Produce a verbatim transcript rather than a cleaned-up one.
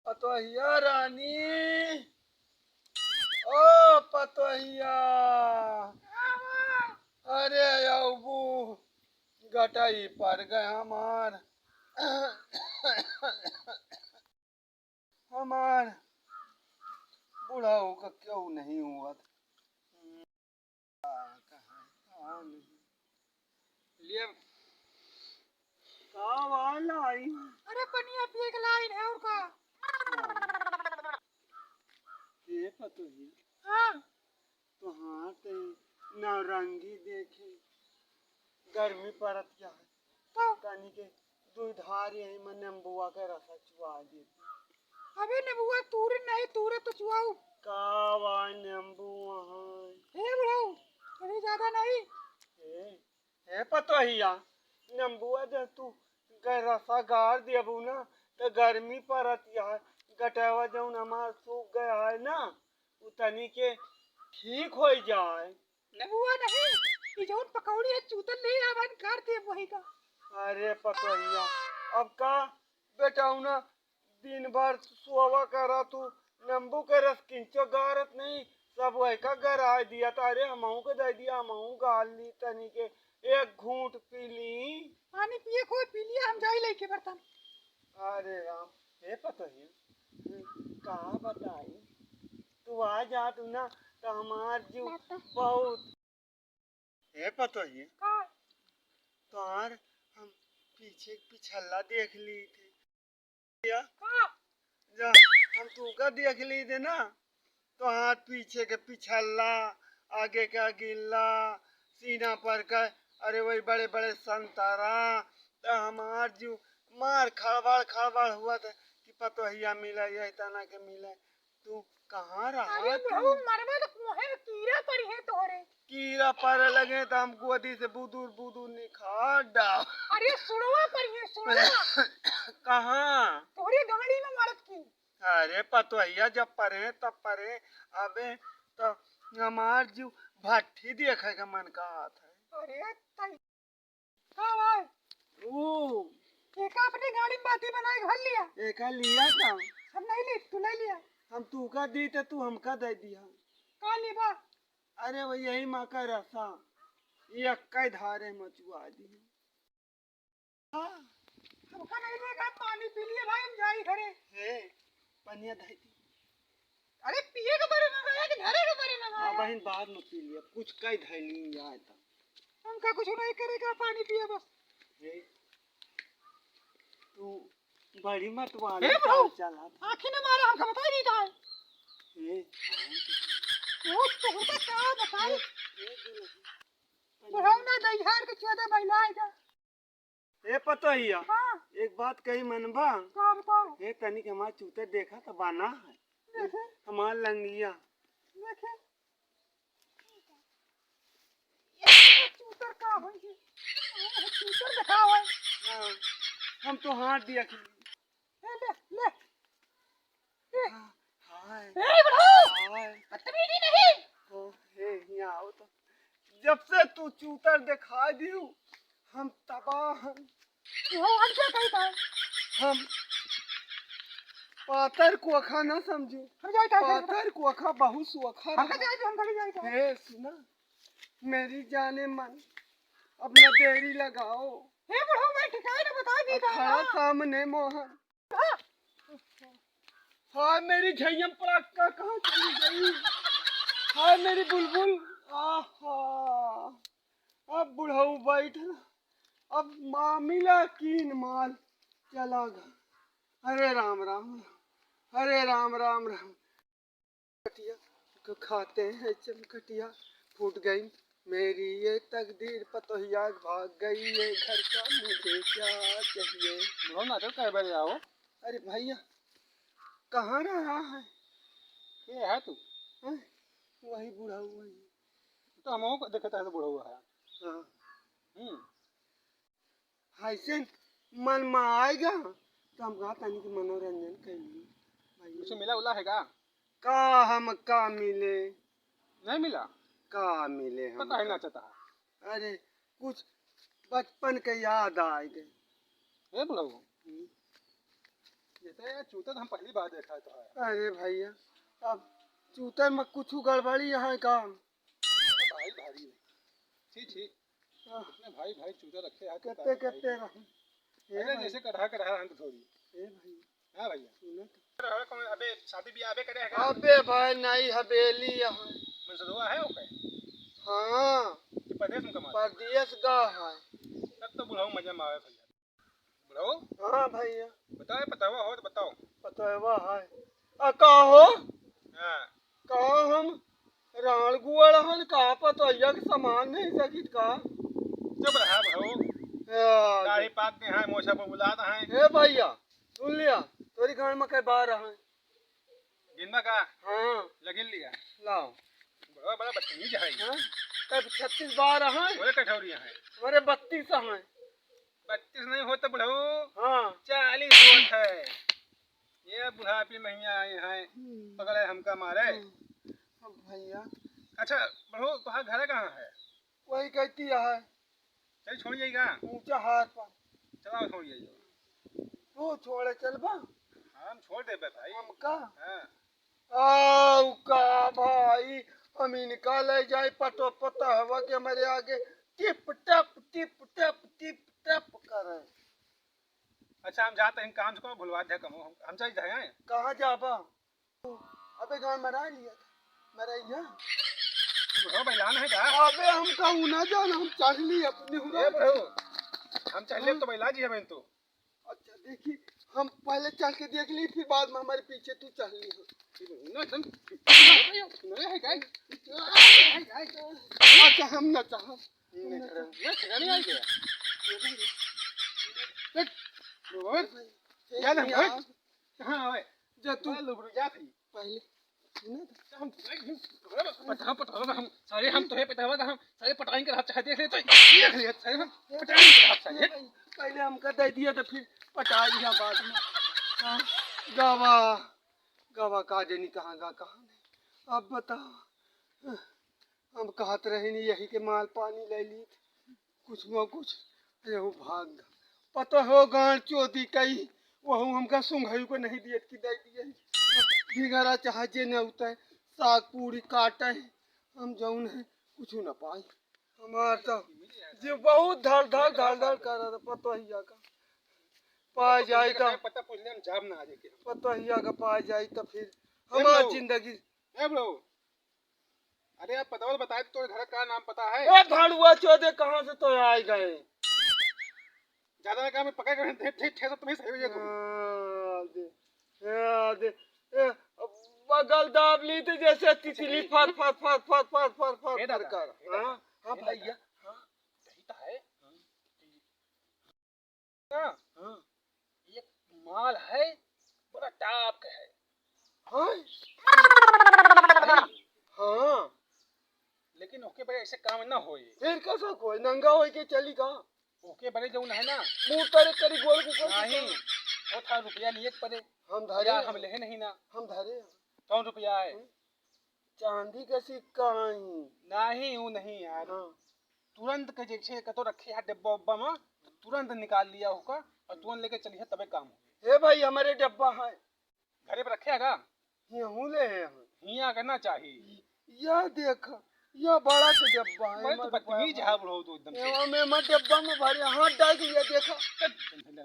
पतोहिया रानी, ओ पतोहिया, अरे अबू, गटई पर गए हमार, हमार बुढ़ऊ का क्यों नहीं हुआ था? लिया का वाला आई? अरे पनिया पिए के लाइन है और का? ये पतोही। हाँ। तो हाँ ते नौरंगी देखे, गर्मी पड़त क्या है? तो? तनी के दुई धार यही में नींबुआ के रसा चुआ देती। अबे नींबुआ तूरे नहीं, तूरे तो चुआऊ। का वा नींबुआ है? हे बुढ़ऊ, अभी ज्यादा नहीं। हे, हे पतोहिया, नींबुआ जब तू ग-, रसा गार देबू ना, तो गर्मी पड़त है, गटवा जौन हमार सूख गया है ना, उ तनी के ठीक हो जाए। नींबुआ नहीं, ई जौन पकौड़ी है, चूतल नहीं, आवन कर दे वही का। अरे पतोहिया, अब का बेटौना, दिन भर सोवा करा तू, नींबू के रस किंचो गारत नहीं, सब वही का गराय दिया। अरे हमहू के दे दिया, हमहू गाल ली तनी के, एक घूंट पी ली। पानी पिए को पी लिया, हम जाई लेके बर्तन। अरे राम, हे पतोही, का बताई, तू आ जात ना, तो हमार जीव बहुत। ए पतोही, का? तोहार हम पीछे के पिछल्ला देख ली थे। या? का? जा, हम तू का देख ली थे ना, तोहार पीछे के पिछल्ला, आगे का गिल्ला, सीना पर का, अरे वही बड़े बड़े संतरा, तो हमार जीव मार खड़बड़ खड़बड़ हुआ था कि पतोहिया मिला, यही तना के मिला। तू कहाँ रहा अरे तू? बुढ़ऊ, मरबा तो मुँहे में कीड़ा पड़ी है तोहरे। कीड़ा पड़े लगे तो हम गोदी से बुदुर बुदुर निखार डाल। अरे सुड़वा पड़ी है, सुड़वा। कहाँ? तोहरे गाड़ी में मरत की। अरे पतोहिया जब परे तब परे, अबे तो हमार जीव भट्ठी देखे के मन कहत है। अरे तई का भाई? ओ। एका अपने गाड़ी में बाती बनाए घर लिया। एका लिया था। हम नहीं ली, तू ले लिया। हम तू का दी तो तू हमका दे दिया। का लेबा? अरे वो यही माँ का रसा, ये अक्का धारे मचुआ दी। हाँ। हमका नहीं लेगा, पानी पी लिए भाई, हम जाई घरे। हे, पनिया धई दी। अरे पिए के बारे में गया कि धरे के बारे में हाँ गया? बहिन, बाद में पी लिया, कुछ कई धैली आए था। हमका कुछ नहीं करेगा, पानी पिए बस। हे, तू बड़ी मतवाली हे बाबू, चाल चला था। आँखी न मारा, हमका बताई नहीं था। हे, वो तो होता क्या बताई? हे, हे दुल्हन। बुढ़ऊ ना दहियार के चौदह महीना आएगा। ए पतोहिया, हाँ। एक बात कही मनबा? का बताओ? ए तनिक हमार चूतर देखा त बाना है। देखे। हमार लंगिया। देखे। ये चूतर का होई है? चूतर दिखाओ है। हाँ, हम तो हाथ दिया खिली। ए, ले, ले। ए। हाँ, हाय। ए, बुढ़ऊ! हाय। बदतमीजी नहीं। ओ, हे, हियाँ आओ तो। जब से तू चूतर दिखाई दियो, हम तबाह हन। तू हो, हम क्या कही था? हम पातर कोखा ना समझो। हम जाए था, पातर कोखा बहुत सोखा हम रहा। जाए, हम कभी जाए था। हे, सुना, मेरी जाने मन, अब न देरी लगाओ। हे बुढ़ऊ, मैं ठिकाने बता दी अब था खड़ा ना। सामने मोहन। हाँ। हाय मेरी झैयम पड़ाका कहाँ चली गई? हाय मेरी बुलबुल, आहा, अब बुढ़ऊ बैठ, अब मामिला कीन माल चला गा। हरे राम राम, हरे राम राम राम। कटिया को खाते हैं चमकटिया, फूट गई मेरी ये तकदीर, पतोहिया भाग गई ये घर का, मुझे क्या चाहिए। बुढ़ऊ नाचो कै बजे आओ? अरे भैया, कहाँ रहा है? के है तू? हैं? वही बुढ़ऊ, वही। तो हमहू को देखत है तो बुढ़ऊ है। हाँ। हम्म। हइसे मन में आएगा तो हम कहा तनी के मनोरंजन कर ली। भाई कुछ मिला उला है का? का हम का मिले? नहीं मिला? का मिले तो हम काहे का? नाचता है? अरे कुछ बचपन के याद आ गए। ए बुढ़ऊ। हम्म। ये तो यार चूता तो हम पहली बार देखा है तो है। अरे भैया, अब चूते में कुछ गड़बड़ी है का? भाई भारी है। ठीक, ठीक। आह। इतने भाई, भाई चूता रखे हैं, कितने, कितने रहे? ए अरे भाई। जैसे कढ़ा, कढ़ा हम तो थोड़ी। ए भाई। हाँ भैया। सुनो तो। अबे शादी ब्याह अबे करे है का? अबे भाई, नई हवेली है। मनसदवा है ओके? हाँ। कि परदेस में कमात? परदेस गा है। तब तो बुढ़ऊ मजा में आवे भैया। बुढ़ऊ? हाँ भैया। बताओ, पतवा हो तो बताओ। पतवा है। आ का हो? हाँ। का हम राण गुआड़ हन का, पतोहिया के समान नहीं सकित का? चुप रहा बुढ़ऊ। ए, दाढ़ी पाक के हैं, मोछा पर बुलात हैं। ए भैया, सुन लिया, तोरी गांड में कई बार हैं। गिनबा का? हाँ। लगिन लिया। लाओ। बुढ़वा बड़ा बदतमीज है। हाँ? तब छत्तीस बार हैं। बोले कठौरिया है। हमारे बत्तीस हैं। बत्तीस नहीं होता बुढ़ऊ। हाँ। चालीस होत है। ये बुढ़ापी में हियाँ आए हैं। हम्म। पकड़े हमका मारे। हम्म। अब भैया। अच्छा, बुढ़ऊ, तुम्हारा घर कहाँ है? वही कहती है। चल, छोड़ जाएगा। ऊंचा हाथ पर। चलाओ, छोड़ जाएगा। तू छोड़े चलबा? हाँ, हम छोड़ देबे भाई। हमका? हाँ। आऊ का भाई, हम इनका ले जाए पतो पता हवा के हमारे आगे टिप टप, टिप टप, टिप टप करे। अच्छा, हम जाते हैं काम से, कौन भुलवा दे कहूँ, हम, हम चल जाए। कहाँ जाबा? अबे गाँव मरा लिया था, मरैया। हो बैलान है का? अबे हम कहूँ ना जान, हम चढ़ ली अपने हुआ। ए बहू, हम चढ़ ले तो बैला जी हमें तो। अच्छा, देखी, हम पहले चढ़ के देख ली, फिर बाद में हमारे पीछे तू चढ़ ली हो। ना, एकदम नया है, गाइस। अच्छा, हम ना चाहब। ये ठिकाने आ गया। देख, वो, ये यार, नहीं यार। कहाँ है? जा तू। लो, ब्रो, जा भाई। पहले। हम पटावा, पटावा, हम सारे हम तोहे पटावा, हम सारे पटाई के रहा, चाहे देख ले, तो देख ले, सारे हम पटाई के रहा, चाहे। पहले हमका दे दिया, तो फिर पटा लिया बाद में। हाँ, गवा, गवा का जनी कहाँ गा, कहाँ नहीं। अब बताओ, हम कहत रहे नहीं, यही के माल पानी ले ली, कुछ न कुछ, यहू भाग गा। पता हो गांड चोदी कई, वहू हमका सुंघाई को नहीं दियत कि दे दिए। भिंगरा चाहे जे न उतरे, साग पूरी काटे, हम जौन है, कुछ न पाई। हमार तो जे बहुत धड़ धड़ धड़ धड़ कर रहा था, पतोहिया का। पा जाई तो पता पूछ ले, हम जाब ना आज के। पतोहिया का पा जाई तो फिर ए हमार ब्रो। जिंदगी। ए ब्रो, अरे यार, पता बताए तो तोरे घर का नाम पता है? ए भड़ुआ चोदे, कहाँ से तो आए गए? ज्यादा ना काम में पकड़ के ठे-, ठे-, ठे-, सब तुम्हें सही हो जाए तुम। हाँ, दे। ए, दे, ए, बगल दाब ली तो जैसे तितली फर, फर, फर, ए दादा, कर। ए दादा, हाँ, हाँ ए भैया, दादा। हाँ। यही तो है। हाँ। हाँ। एक माल है, बड़ा टाप का है। हाँ? हाँ। लेकिन ओके बड़े ऐसे काम ना होए। फिर कैसा कोई नंगा होए के चली का? ओके बड़े जौन है ना। मुंह तरे करी गोल के ऊपर से नहीं, तो। वो था रुपया लिए के पड़े। हम धरे यार, हैं। हम लेहे नहीं ना। हम धरे हैं। कौन रुपया है? हम्म। चांदी का सिक्का है। नहीं, वो नहीं यार। हाँ। तुरंत के जैसे कतो रखे है डब्बा उब्बा में, तो तुरंत निकाल लिया होगा और तुरंत लेके चलिए तबे काम हो। हे भाई, हमारे डब्बा है। घरे पर रखे है का? यहूँ ले है हम। हियाँ करना चाहिए। यह देख, यह बड़ा के डब्बा है, बड़े तो हमारे बदतमीज पास। है बुढ़ऊ तो एकदम से। ये हमें मत डब्बा में भरे, हाथ डाल के ये देखा। चल, चल, चल, चल।